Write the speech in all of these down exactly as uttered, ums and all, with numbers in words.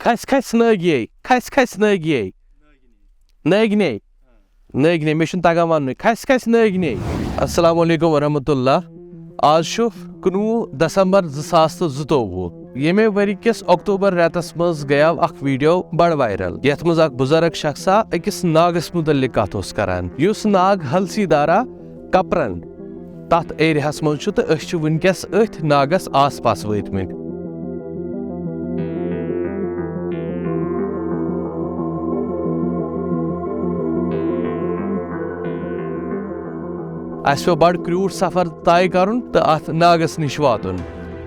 کھسہِ کھسہِ نٲگِیے، کھسہِ کھسہِ نٲگِیے۔ نٲگِنے۔ نٲگِنے، مےٚ چھُنہٕ تَگان وَننُے۔ کھسہِ کھسہِ نٲگِنے۔ السلام علیکم ورحمۃ اللہ۔ آز چھُ کُنوُہ دسمبر زٕ ساس تہٕ زٕتووُہ۔ ییٚمے ؤری کِس اکتوبر رٮ۪تس منٛز گٔیاو اکھ ویڈیو بڑٕ وائرل، یتھ منٛز اکھ بُزرگ شخصا أکِس ناگس مُتعلق کتھ اوس کران، یُس ناگ ہلسی دارا کپرن تتھ ایریاہس منٛز چھُ، تہٕ أسۍ چھِ وٕنکیٚس أتھۍ ناگس آس پاس وٲتۍ مٕتۍ۔ اسہِ پیوٚو بڑٕ کریوٗٹھ سفر طے کرُن تہٕ اتھ ناگس نِش واتُن،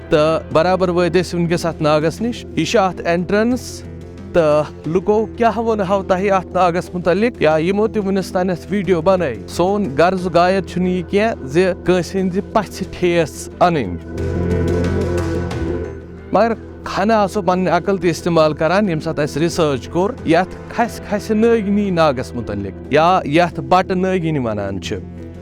تہٕ برابر وٲتۍ أسۍ وٕنکیٚس اتھ ناگس نِش۔ یہِ چھُ اتھ انٹرنس، تہٕ لُکو کیٛاہ ووٚن ہو تۄہہِ اتھ ناگس مُتعلق، یا یِمو تہِ وُنِس تانٮ۪تھ ویڈیو بنٲے؟ سون غرض و غایت چھُنہٕ یہِ کینٛہہ زِ کٲنٛسہِ ہٕنٛزِ پژھِ ٹھیس انٕنۍ، مگر ہنا آسو پنٕنۍ عقل تہِ استعمال کران، ییٚمہِ ساتہٕ اسہِ ریسرچ کوٚر یتھ کھسہِ کھسہِ نٲگِنی ناگس مُتعلق، یا یتھ بٹہٕ نٲگِنۍ ونان چھِ۔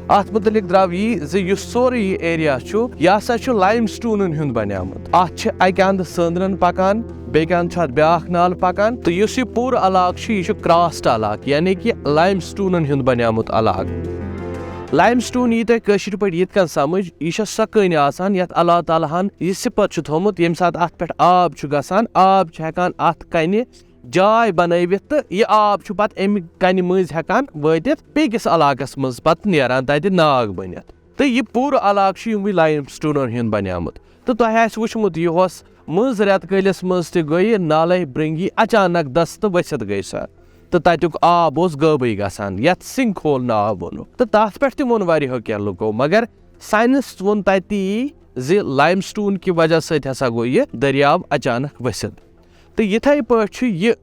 اتھ مُتعلق درٛاو یی زِ یُس سورُے یہِ ایریا چھُ، یہِ ہسا چھُ لائم سٹونن ہُنٛد بنیومُت۔ اتھ چھِ اکہِ اندٕ سٲندرن پکان، بیٚکہِ اندٕ چھُ اتھ بیاکھ نالہٕ پکان، تہٕ یُس یہِ پوٗرٕ علاقہٕ چھُ، یہِ چھُ کراسٹ علاقہٕ، یعنی کہِ لائم سٹونن ہُنٛد بنیومُت علاقہٕ۔ لائم سٹون یی تۄہہِ کٲشِر پٲٹھۍ یِتھ کٔنۍ سمجھ، یہِ چھےٚ سۄ کٔنۍ آسان یتھ اللہ تعالیٰ ہن یہِ صفت چھُ تھوٚومُت، ییٚمہِ ساتہٕ اتھ پٮ۪ٹھ آب چھُ گژھان، آب چھُ ہٮ۪کان اتھ کنہِ جاے بنٲوِتھ، تہٕ یہِ آب چھُ پتہٕ امہِ کنہِ مٔنٛزۍ ہٮ۪کان وٲتِتھ بیٚکِس علاقس منٛز، پتہٕ نیران تتہِ ناگ بٔنِتھ۔ تہٕ یہِ پوٗرٕ علاقہٕ چھُ یِموٕے لائم سٹونن ہُنٛد بنیومُت۔ تہٕ تۄہہِ آسہِ وٕچھمُت، یُہُس مٔنٛز رٮ۪تہٕ کٲلِس منٛز تہِ گٔیہِ نالے برنگی اچانک دستہٕ ؤسِتھ گٔے سۄ، تہٕ تتیُک آب اوس غٲبٕے گژھان، یتھ سِنک ہول ناو ووٚنُکھ۔ تہٕ تتھ پٮ۪ٹھ تہِ ووٚن واریاہو کینٛہہ لُکو، مگر ساینس ووٚن تتہِ یی زِ لائم سٹون کہِ وجہ سۭتۍ ہسا گوٚو یہِ دٔریاو اچانک ؤسِتھ۔ تہٕ یِتھے پٲٹھۍ چھُ یہِ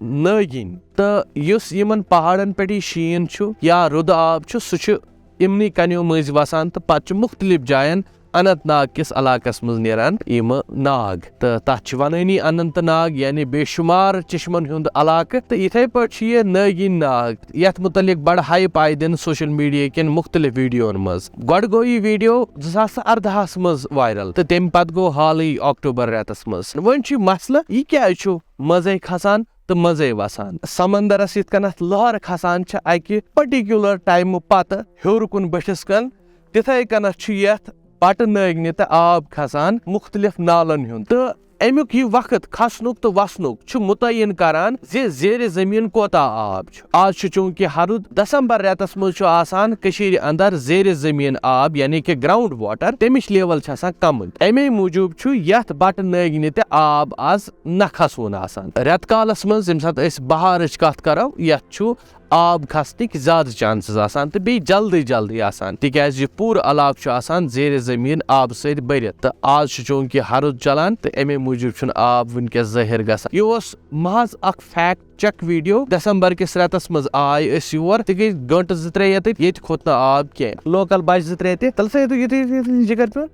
نٲگِن، تہٕ یُس یِمن پہاڑن پٮ۪ٹھ یہِ شیٖن چھُ یا رُدٕ آب چھُ، سُہ چھُ یِمنٕے کنیو مٔنٛزۍ وسان، تہٕ پتہٕ چھُ مُختلف جاین اننت ناگ کِس علاقس منٛز نیران یِمہٕ ناگ، تہٕ تتھ چھِ ونٲنی اننت ناگ، یعنی بے شمار چشمن ہُنٛد علاقہٕ۔ تہٕ یِتھے پٲٹھۍ چھُ یہِ نٲگِن ناگ، یتھ مُتعلق بڑٕ ہائپ آیہِ دِنہٕ سوشل میڈیا کٮ۪ن مُختلف ویڈیوَن منٛز۔ گۄڈٕ گوٚو یہِ ویڈیو زٕ ساس تہٕ ارداہس منٛز وائرل، تہٕ تَمہِ پتہٕ گوٚو حالٕے اکتوبر رٮ۪تس منٛز۔ وۄنۍ چھُ یہِ مسلہٕ، یہِ کیازِ چھُ منٛزے کھسان تہٕ منٛزے وسان؟ سمندرس یِتھ کٔنۍ اتھ لہر کھسان چھِ اکہِ پرٹیکولر ٹائمہٕ پتہٕ ہیوٚر کُن بٔٹھِس کُن، تِتھے کٔنۍ چھُ یتھ بٹہٕ نٲگنہِ تہٕ آب کھسان مُختلف نالن ہُنٛد، تہٕ امیُک یہِ وقت کھسنُک تہٕ وسنُک چھُ متعین کران زِ زیر زمین کوتاہ آب چھُ۔ آز چھُ چونکہ ہرُد، دسمبر رٮ۪تس منٛز چھُ آسان کٔشیٖرِ اندر زیر زمین آب، یعنی کہ گراؤنڈ واٹر، تمِچ لیول چھِ آسان کمٕے۔ امے موٗجوٗب چھُ یتھ بٹہٕ نٲگنہِ تہِ آب از نہ کھسوُن آسان۔ رٮ۪تہٕ کالس منٛز، ییٚمہِ ساتہٕ أسۍ بہارٕچ کتھ کرو، یتھ چھُ آب کھسنٕکۍ زیادٕ چانسز آسان تہٕ بیٚیہِ جلدی جلدی آسان، تِکیازِ یہِ پوٗرٕ علاقہٕ چھُ آسان زیر زمین آبہٕ سۭتۍ بٔرِتھ، تہٕ آز چھُ چونکہ ہرُد چلان تہٕ امے موٗجوٗب چھُنہٕ آب وٕنکیٚس ظٲہِر گژھان۔ یہِ اوس محض اکھ فیکٹ چیک ویڈیو۔ دسمبر کِس رٮ۪تس منٛز آے أسۍ یور، تہِ گٔے گٲنٹہٕ زٕ ترٛےٚ ییٚتہِ، ییٚتہِ کھوٚت نہٕ آب کینٛہہ۔ لوکل بچہِ زٕ ترٛےٚ تہِ، تَلہٕ سا ییٚتہِ، ییٚتہِ، ییٚتہِ، ییٚتہِ، جِگر پیوٚن۔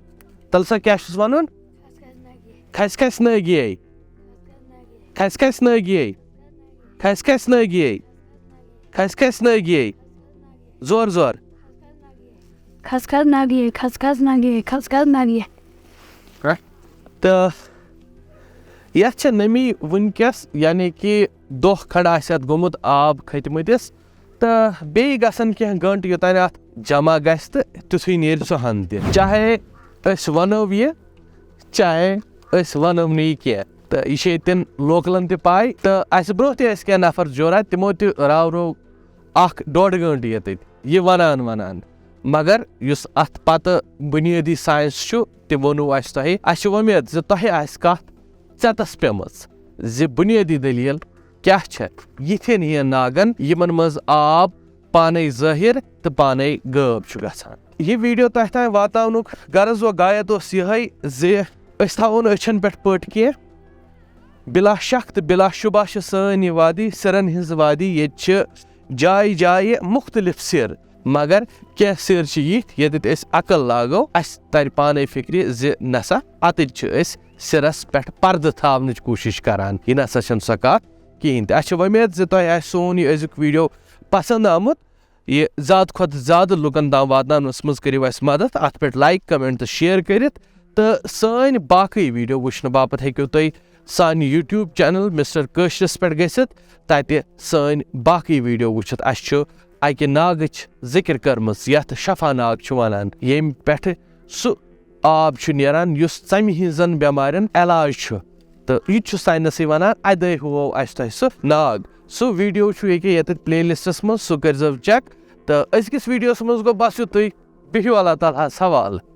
تَلہٕ سا کیٛاہ چھُس وَنُن؟ کھسہِ کھسہِ نٲگی۔ کھسہِ کھسہِ نٲگی۔ کھسہِ کھسہِ نٲگی۔ کھسہِ کھسہِ نٲگی۔ زور زور۔ کھس کھس نگیے، کھس کھس نگیے، کھس کھس نگیے۔ تہٕ یَتھ چھےٚ نٔمی وٕنکیٚس، یعنی کہِ دۄہ کھنٛڈ آسہِ اَتھ گوٚمُت آب کھٔتمٕتِس، تہٕ بیٚیہِ گژھن کینٛہہ گٲنٛٹہٕ یوٚتانۍ اَتھ جمع گژھِ تہٕ تیُتھُے نیرِ سُہ ہَن تہِ۔ چاہے أسۍ وَنو یہِ، چاہے أسۍ وَنو نہٕ یہِ کینٛہہ، تہٕ یہِ چھِ ییٚتٮ۪ن لوکلَن تہِ پَے۔ تہٕ اَسہِ برٛونٛہہ تہِ ٲسۍ کینٛہہ نفر جوراہ، تِمو تہِ راورو اکھ ڈۄڈ گٲنٛٹہٕ ییٚتٮ۪تھ یہِ ونان ونان، مگر یُس اتھ پتہٕ بُنیٲدی ساینس چھُ، تہِ ووٚنوٕ اسہِ تۄہہِ۔ اسہِ چھِ وۄمید زِ تۄہہِ آسہِ کتھ ژٮ۪تس پیمٕژ زِ بُنیٲدی دٔلیٖل کیٛاہ چھےٚ یِتھٮ۪ن ہِوٮ۪ن ناگن، یِمن منٛز آب پانے ظٲہِر تہٕ پانے غٲب چھُ گژھان۔ یہِ ویڈیو تۄہہِ تام واتناونُک غرض و غایت اوس یِہوٚے زِ أسۍ تھاوو نہٕ أچھن پٮ۪ٹھ پٔٹ کینٛہہ۔ بلا شک تہٕ بلا شبہ چھِ سٲنۍ یہِ وادی سِرن ہٕنٛز وادی۔ ییٚتہِ چھِ جایہِ جایہِ مُختٔلِف سِر، مگر کینٛہہ سِر چھِ یِتھۍ ییٚتٮ۪تھ أسۍ عقل لاگو، اَسہِ تَرِ پانَے فِکرِ زِ نسا اَتٮ۪تھ چھِ أسۍ سِرس پٮ۪ٹھ پردٕ تھاونٕچ کوٗشِش کران۔ یہِ نسا چھَنہٕ سۄ کَتھ کِہیٖنۍ تہِ۔ اَسہِ چھِ وۄمید زِ تۄہہِ آسہِ سون یہِ أزیُک ویڈیو پسنٛد آمُت۔ یہِ زیادٕ کھۄتہٕ زیادٕ لُکن تام واتناونس منٛز کٔرِو اَسہِ مدد۔ اَتھ پٮ۪ٹھ like، comment تہٕ share کٔرِتھ، تہٕ سٲنۍ باقٕے ویڈیو وٕچھنہٕ باپتھ ہیٚکِو تُہۍ سانہِ YouTube channel Mister کٲشرِس پٮ۪ٹھ گٔژھِتھ تَتہِ سٲنۍ باقٕے video وٕچھِتھ۔ اَسہِ چھُ اَکہِ ناگٕچ ذِکِر کٔرمٕژ یَتھ شفا ناگ چھِ وَنان، ییٚمہِ پٮ۪ٹھٕ سُہ آب چھُ نیران یُس ژَمہِ ہِنٛزَن بٮ۪مارٮ۪ن علاج چھُ۔ تہٕ یہِ تہِ چھُ ساینَسٕے وَنان، اَدَے ہوو اَسہِ تۄہہِ سُہ ناگ۔ سُہ video چھُ ییٚکیٛاہ ییٚتٮ۪تھ playlistس منٛز، سُہ کٔرۍزیو check۔ تہٕ أزکِس videoس منٛز گوٚو بَس یُتُے۔ بِہِو اللہ تعالیٰ ہَس حوالہٕ۔